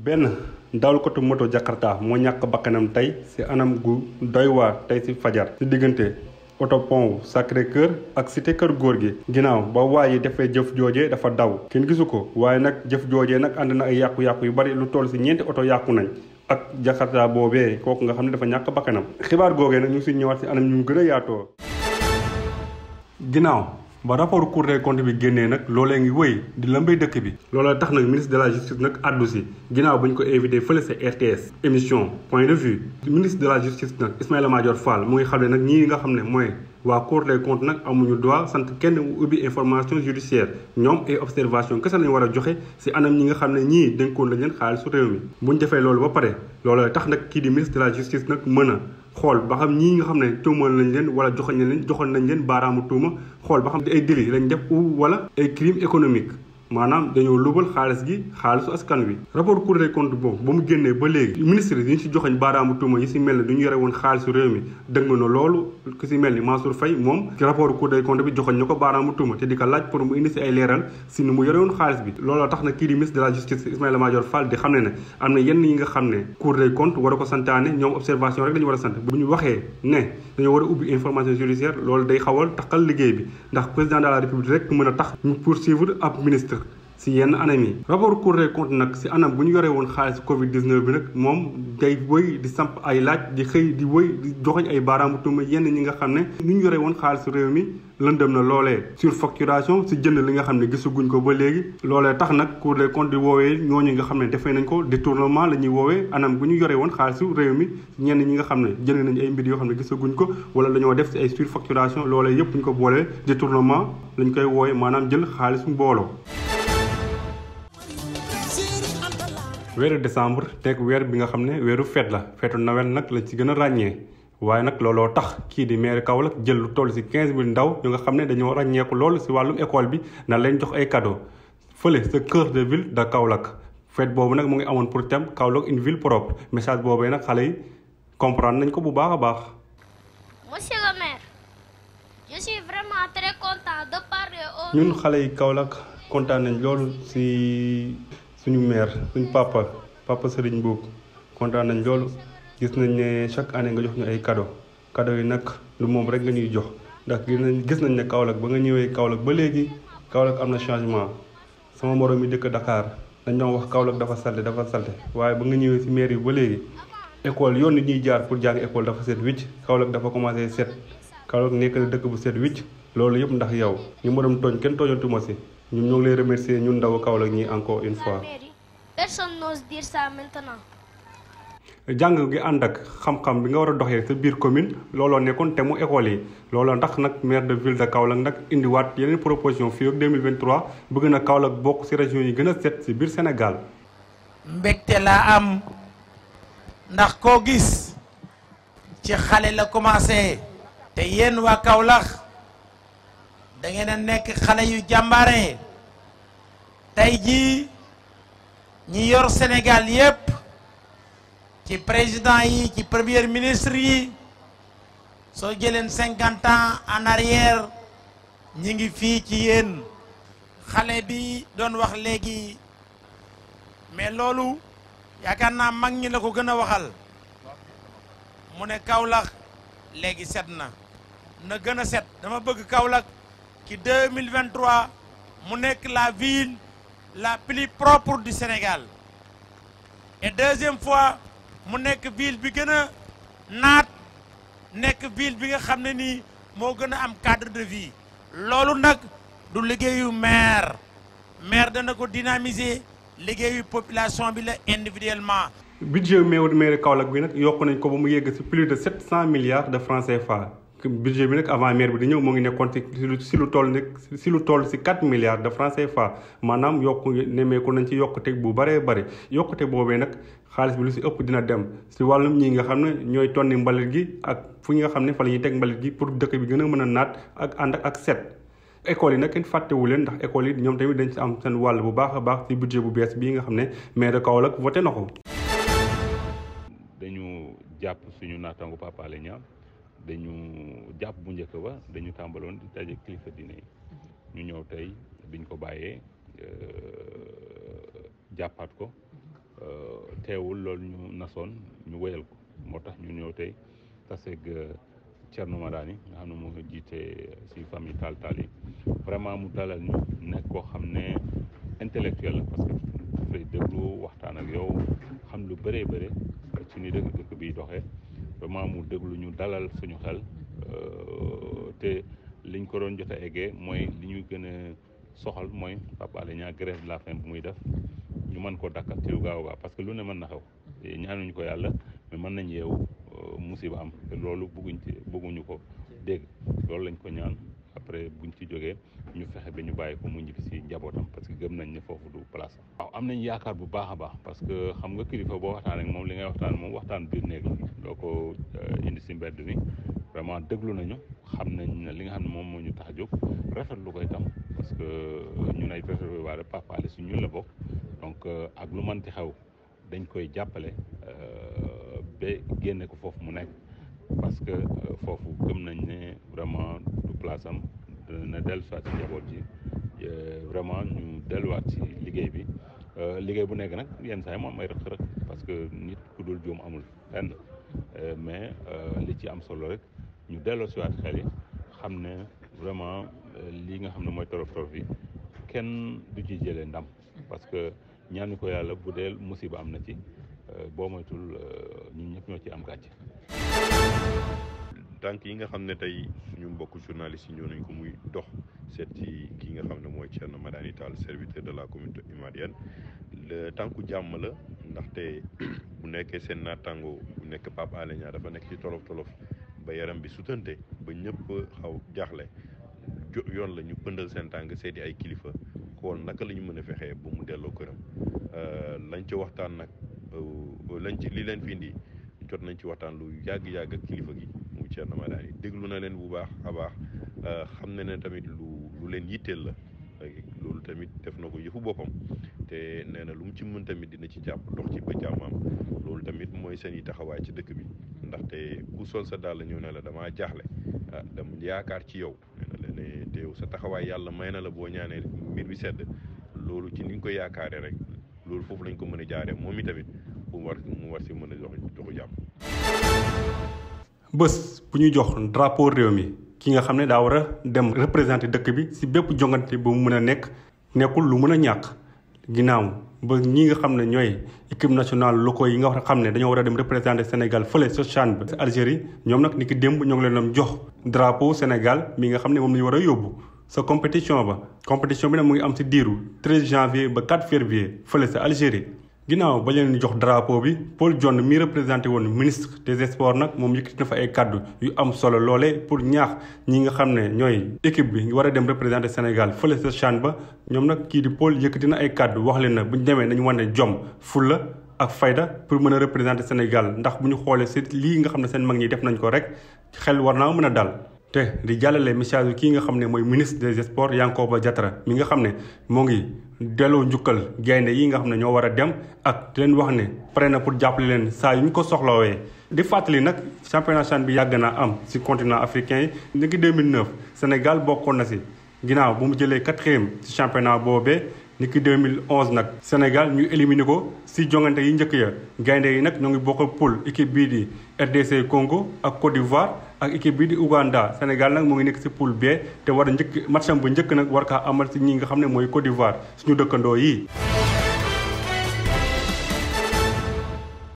benn dawalkatu moto Jakarta moo ñàkk bakkanam tey ci anam gu doy waar tey ci fajar ci diggante oto pont Sacré-Cœur ak cité kër góor gi ginnaaw ba waaye defee jëf joojee dafa daw kenn gisu ko waaye nag jëf joojee nag ànd na ay yàqu-yàqu yu bari lu toll ci 4 oto yàqu nañ ak Jakarta boobee kooku nga xam ne dafa ñàkk bakkanam xibaar googee nag ñu ngi ci ñëwaat ci anam ñu gën a yaatoo ginnaaw ba rapport Cour des comptes bi génnee nag loolee ngi wëy di lëmbay dëkk bi loola tax nag ministre de la justice nag àddu si ginnaaw ba ñu ko invité fële sa RTS émission point de vue ministre de la justice nag Ismaïla Madior Fall mu ngi xam ne nag ñii nga xam ne mooy waa Cour des comptes nag amuñu droit sant kenn mu ubbi information judiciaire ñoom ay observation kese lañu war a joxe si anam ñi nga xam ne ñii dénkoon lañ leen xaalisu réew mi buñ defee loolu ba pare loolu tax nag kii di ministre de la justice nag mën a xool ba xam ñii nga xam ne tuumal nañ leen wala joxoon nañ leen baaraamu tuuma xool ba xam ay délit lañ def ou wala ay crime économique maanaam dañoo lubal xaalis gi xaalisu askan wi rapport Cour des comptes boobu ba mu génnee ba léegi ministre yi ñu si joxoñ baaraamu tuuma yi si mel ne du ñu yore woon xaalisu réew mi dëgg na loolu ku si mel ni Mansour Faye moom ci rapport Cour des comptes bi joxoñ ñu ko baaraamu tuuma te di ko laaj pour mu indi si ay leeral si ni mu yore woon xaalis bi looloo tax na kii di ministre de la justice Ismaïla Madior Fall di xam ne am na yenn yi nga xam ne Cour des comptes war a ko santaane ñoom observation rek la ñu war a sant bu ñu waxee ne dañoo war a ubbi information judiciaire loolu day xawal taxal liggéey bi ndax président de la république rek mën a tax ñu poursuivre ab ministre si yenn anam yi rapport Cour des comptes nag si anam bu ñu yoree woon xaalis Covid 19 bi nag moom day wëy di samp ay laaj di xëy di wëy di joxoñ ay baaraamu tuuma yenn ñi nga xam ne ni ñu yoree woon xaalis réew mi lëndëm na loolee surfacturation si jënd li nga xam ne gisaguñ ko ba léegi loolee tax nag Cour des comptes di woowee ñooñu nga xam ne defee nañ ko détournement la ñuy woowee anam bu ñu yoree woon xaalisu réew mi ñenn ñi nga xam ne jënd nañ ay mbir yoo xam ne gisaguñ ko wala dañoo def si ay surfacturation loolee yëpp ñu ko boolee détournement lañ koy woowee maanaam jël xaalisu mbooloo weeru décembre nekk weer bi nga xam ne weeru feet la feetu Noël nag lañ ci gën a ràññee waaye nag looloo tax kii di maire Kaolack jël lu toll ci 15 000 ndaw ñu nga xam ne dañoo ràññeeku loolu ci wàllum école bi na leen jox ay cadeau fële sa cœur de ville de Kaolack feet boobu nag mu ngi amoon pour thème Kaolack une ville propre message boobee nag xale yi comprendre nañ ko bu baax a baax. Monsieur le maire, je suis vraiment très content de parler au. ñun xale yi Kaolack kontaan nañ loolu ci. suñu maire suñu papa Serigne Mboup kontaan nañ loolu gis nañ ne chaque année nga jox ñu ay cadeau yi nag lu moom rek nga ñuy jox ndax gis nañ ne Kaolack ba nga ñëwee Kaolack ba léegi Kaolack am na changement sama morom yi dëkk Dakar dañ doon wax Kaolack dafa salte waaye ba nga ñëwee ci maire yi ba léegi école yoon nit ñuy jaar pour jàng école dafa set wicc Kaolack dafa commencé set Kaolack nekk na dëkk bu set wicc loolu yëpp ndax yow ñu ma doon tooñ kenn tooñatuma ci ñun ñoo ngi lay remercier ñun ndaw Kaolack ñi encore une fois. Personne n'ose dire ça maintenant. jàng gi ànd ak xam-xam bi nga war a doxee sa biir commune looloo nekkoon te mu école yi looloo ndax nag maire de ville de Kaolack nag indiwaat yeneen proposition fii ak 2023 bëgg na Kaolack bokk ci région yi gën a set ci biir Sénégal. mbégte laa am ndax koo gis ci xale la commencé te yéen waa Kaolack. da ngeen a nekk xale yu jàmbaare tey jii ñi yor Sénégal yépp ci président yi ci premier ministre yi soo jëleen 50 ans en arrière ñi ngi fii ci yéen xale bi doon wax léegi mais loolu yaakaar naa mag ñi la ko gën a waxal mu ne Kaolack léegi set na gën a set dama bëgg Kaolack ci 2023 mu nekk la ville la plus propre du Sénégal et deuxième fois mu nekk ville bi gën a naat nekk ville bi nga xam ne nii moo gën a am cadre de vie loolu nag du liggéeyu maire dana ko dynamiser liggéeyu population bi la individuellement. budget maire Kaolack bi nag yokk nañ ko ba mu yegg ci plus de 700 milliards de francs CFA. budget bi nag avant maire bi di ñëw moo ngi nekkoon ci lu toll ci 4 milliards de francs CFA maanaam nemmeeku nañ ci yokkute bu baree bari yokkute boobee nag xaalis bi lu ci ëpp dina dem ci wàllum ñi nga xam ne ñooy tonni mbalit gi ak fu nga xam ne fa la ñuy teg mbalit gi pour dëkk bi gën a mën a naat ak ànd ak set. école yi nag kenn fàttewu leen ndax école yi ñoom tamit dañ ci am seen wàll bu baax a baax ci budget bu bees bii nga xam ne maire de Kaolack voté na ko. dañu jàpp suñu naataango Papa Alé Niang dañu jàpp bu njëkk ba dañu tàmbaloon di daje kilifa diine yi ñu ñëw tey biñ ko bàyyee jàppaat ko teewul loolu ñu nasoon ñu wéyal ko moo tax ñu ñëw tey taseeg Thierno Madani nga xam ne moo jiite si famille Tall Tall yi vraiment mu dalal ñu nekk koo xam ne intellectuel la parce que dafay déglu waxtaan ak yow xam lu bëree bëri ci ni dëkk bi doxee vraiment mu déglu ñu dalal suñu xel te liñ ko doon jot a eggee mooy li ñu gën a soxal mooy Pape Alé Niang grève de la faim bu muy def ñu mën koo dakkal ci lu gaaw parce que lu ne mën na xew ñaanuñu ko yàlla mais mën nañ yeewu musiba am te loolu bëgguñu ko dégg loolu lañ ko ñaan après buñ ci jógee ñu fexe ba ñu bàyyi ko mu ñibbi si njabootam parce que gëm nañ ne foofu du place waaw am nañ yaakaar bu baax a baax parce que xam nga kilifa boo waxtaan ak moom li ngay waxtaan moom waxtaan biir néeg la doo ko indi si mbedd mi vraiment déglu nañu xam nañ li nga xam ne moom moo ñu tax a jóg rafetlu ko itam parce que ñun ay préservé Pape Alé si ñun la bokk donc ak lu mënti xew dañ koy jàppale ba génne ko foofu mu nekk parce que foofu gëm nañ ne vraiment du place am na dellusiwaat ci njaboot ji vraiment ñu delluwaat ci liggéey bi liggéey bu nekk nag yenn saa yi mu am ay rëq-rëq parce que nit ku dul juum amul fenn mais li ci am solo rek ñu delloosiwaat xel yi xam ne vraiment lii nga xam ne mooy torof bi kenn du ci jëlee ndam parce que ñaanu ko yàlla bu dee musiba am na ci boo moytul ñun ñëpp ñoo ci am gàcce. tànk yi nga xam ne tey suñu mbokku journaliste yi ñëw nañ ko muy dox seet ci ki nga xam ne mooy Thierno Madani Tall serviteur de la communauté ivoirienne le tànku jàmm la ndaxte bu nekkee seen naataango bu nekk Pape Alé Niang dafa nekk ci tolof ba yaram bi sutante ba ñëpp xaw jaaxle yoon la ñu pëndal seen tànk seeti ay kilifa kon naka la ñu mën a fexee ba mu delloo këram lañ ci waxtaan nag li leen fi indi jot nañ ci waxtaan lu yàgg-yàgg ak kilifa gi mu Thierno Madani déglu na leen bu baax a baax xam na ne tamit lu leen yitteel la loolu tamit def na ko yëfu boppam te nee na lu mu ci mën tamit dina ci jàpp dox ci ba jàmmam loolu tamit mooy seen i taxawaay ci dëkk bi ndaxte ku sol sa dàll ñëw ne la damaa jaaxle dama yaakaar ci yow nee na leen te yow sa taxawaay yàlla may na la boo ñaanee mbir bi sedd loolu ci ni nga ko yaakaaree rek loolu foofu lañ ko mën a jaaree moom i tamit mu war si mën a joxu jàmm. bés bu ñu jox drapeau réew mi ki nga xam ne daa war a dem représenter dëkk bi si bépp jongante bu mu mën a nekkul lu mën a ñàkk ginnaaw ba ñi nga xam ne ñooy équipe nationale locaux yi nga xam ne dañoo war a dem représenter Sénégal fële sa CHAN bi Algérie ñoom nag ni ki démb ñoo ngi leen doon jox drapeau Sénégal mi nga xam ne moom la ñu war a yóbbu sa compétition bi nag mu ngi am si diiru 13 janvier ba 4 février fële sa Algérie. ginnaaw ba leen jox drapeau bi Paul John mi représenté woon ministre des sports nag moom yëkkati na fa ay kaddu yu am solo loole pour ñaax ñi nga xam ne ñooy équipe bi war a dem représenter Sénégal fële sa CHAN ba ñoom nag kii di Paul yëkkati na ay kaddu wax leen na bu ñu demee nañu wane jom fulla ak fayda pour mën a représenter Sénégal ndax bu ñu xoolee si lii nga xam ne seen mag ñi def nañ ko rek xel war naa mën a dal. te di jàllale message kii nga xam ne mooy ministre des sports Yankhoba Diattara mi nga xam ne moo ngi delloo njukkal gaynde yi nga xam ne ñoo war a dem ak di leen wax ne pare na pour jàppale leen saa yu ñu ko soxlawee. di fàttali nag championnat CHAN bi yàgg naa am si continent africain yi ni ki 2009 Sénégal bokkoon na si ginnaaw bu mu jëlee 4e si championnat boobee ni ki 2011 nag Sénégal ñu éliminé ko si jongante yi njëkk ya gaynde yi nag ñoo ngi bokk poule équipe bii di RDC Congo ak Côte d'Ivoire ak équipe bii di Ouganda Sénégal nag mu ngi nekk si poule B te war a njëkk matcham bu njëkk nag war kaa amal si ñi nga xam ne mooy Côte d'Ivoire suñu dëkkandoo yi.